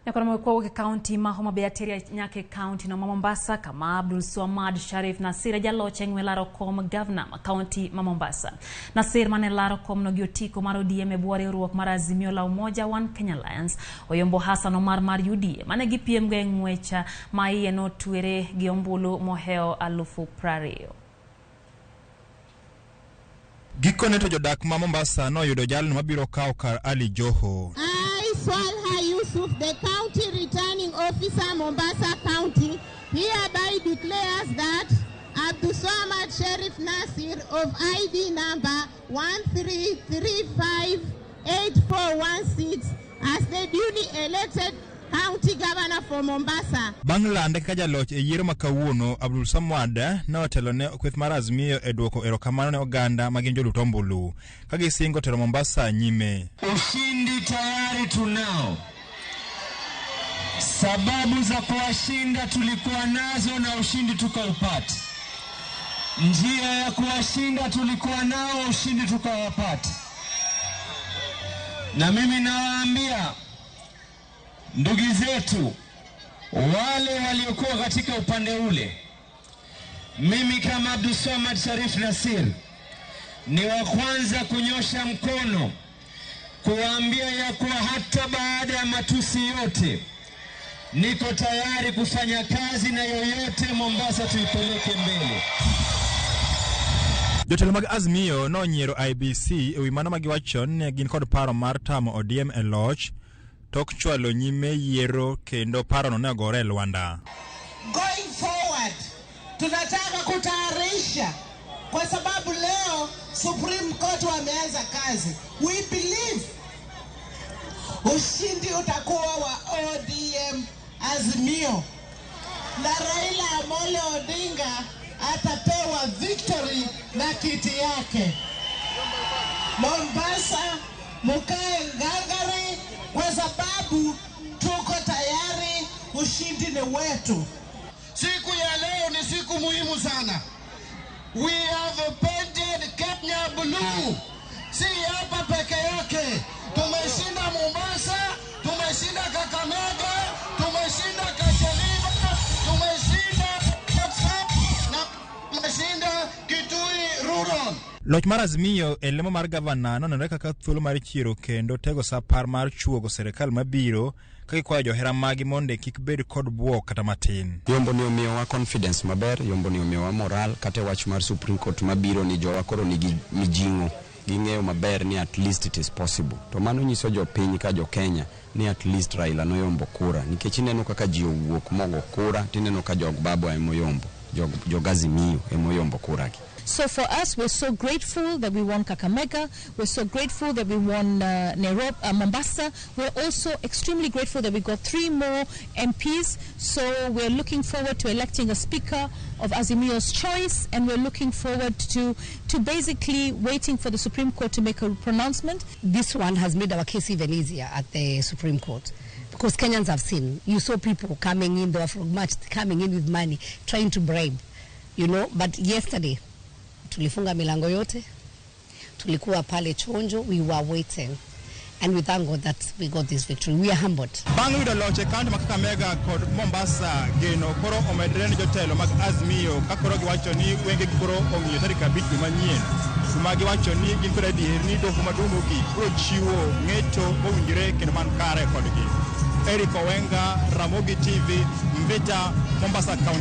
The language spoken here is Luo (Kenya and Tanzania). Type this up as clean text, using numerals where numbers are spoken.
Nyakoro kwa kaunti ma Homa Bay ateria nyaka e kaunti no ma Mombasa, kama Abdul Swamad Sharif Nasir jaloch e ng'we laro kom gavana ma kaunti ma Mombasa. Nasir mane laro komno gi otiko mar ODM e bwo riwruok mar Azimio la Umoja One Kenya Alliance oyombo Hassan Omar mar UDA mane gipiem go e ng'wech ma iye notwere gi ombulu mohewo 20,000. Gikone to jodak ma Mombasa noyudo jalno mabiro kawo kar Ali Joho. I, Swalha Yusuf, the County Returning Officer, Mombasa County, hereby declares that Abdulswamad Sheriff Nasir of ID number 13358416 as the duly elected County Governor for Mombasa. Bang' lande kaka jaloch e yiero ma kawuono, Abdul Samad ne otelo ne kweth mar Azimio e duoko erokamano ne oganda ma gin jolut ombulu ka gisingo tero Mombasa nyime. Ushindi tayari tunao. Sababu za kuwashinda tulikuwa nazo na ushindi tukaupata. Njia ya kuwashinda tulikuwa nao, ushindi tukawapata. Na mimi nawaambia ndugu zetu wale waliokuwa katika upande ule, mimi kama Abdulswamad Sharif Nasir ni wa kwanza kunyosha mkono kuwaambia ya kuwa hata baada ya matusi yote niko tayari kufanya kazi na yoyote, Mombasa tuipeleke mbele. Jotelo mag Azimio nonyiero IEBC e wi mano ma giwacho ni gin kod paro mar tamo ODM e loch tok chwalo nyime yiero kendo parono ne ogore e lwanda. Going forward, tunataka kutayarisha kwa sababu leo Supreme Court wameanza kazi. We believe ushindi utakuwa wa ODM Azimio na Raila Amolo Odinga atapewa victory na kiti yake. Mombasa, mukae ngangari kwa sababu tuko tayari, ushindi ni wetu. Siku ya leo ni siku muhimu sana. We have painted Kenya blue. Si hapa peke yake. Tumeshinda Mombasa, tumeshinda Kakamega, tumeshinda Kacheliba, tumeshinda na tumeshinda Kitui Rural. Loch mar Azimio e lemo mar gavana nonenore kaka thuolo mar chiero kendo tego sapar mar chuogo sirikal mabiro ka gikwayo johera magi mondo kik bed kod buok kata matin. Yombo ni omiyowa confidence maber, yombo ni omiyowa moral, kata e wach mar Supreme Court mabiro ni jowa koro nigi mijing'o, ging'eyo maber ni at least it is possible. To mano nyiso jopiny ka jo Kenya ni at least Raila noyombo kura, nikech ineno kaka ji owuok mogo kura, tineno ka jog Baba emoyombo, jog Azimio emoyombo kura gi. So for us, we're so grateful that we won Kakamega. We're so grateful that we won Nairobi, Mombasa. We're also extremely grateful that we got 3 more MPs. So we're looking forward to electing a speaker of Azimio's choice, and we're looking forward to basically waiting for the Supreme Court to make a pronouncement. This one has made our case even easier at the Supreme Court, because Kenyans have seen. You saw people coming in, they were from March, coming in with money, trying to bribe, But yesterday, tulifunga milango yote, tulikuwa pale chonjo, we were waiting. And we thank God that we got this victory. We are humbled. Bang' yudo loch e kaunti ma Kakamega kod Mombasa, geno koro omedre ne jotelo mag Azimio ka koro giwacho ni wengegi koro ong'iyo tarik 5 dwe manyien, kuma giwacho ni gin kod adier ni doho maduong' mogik biro chiwo ng'eto mowinjore kendo man kare kodgi. Eric Owenga, Ramogi TV, Mvita, Mombasa County.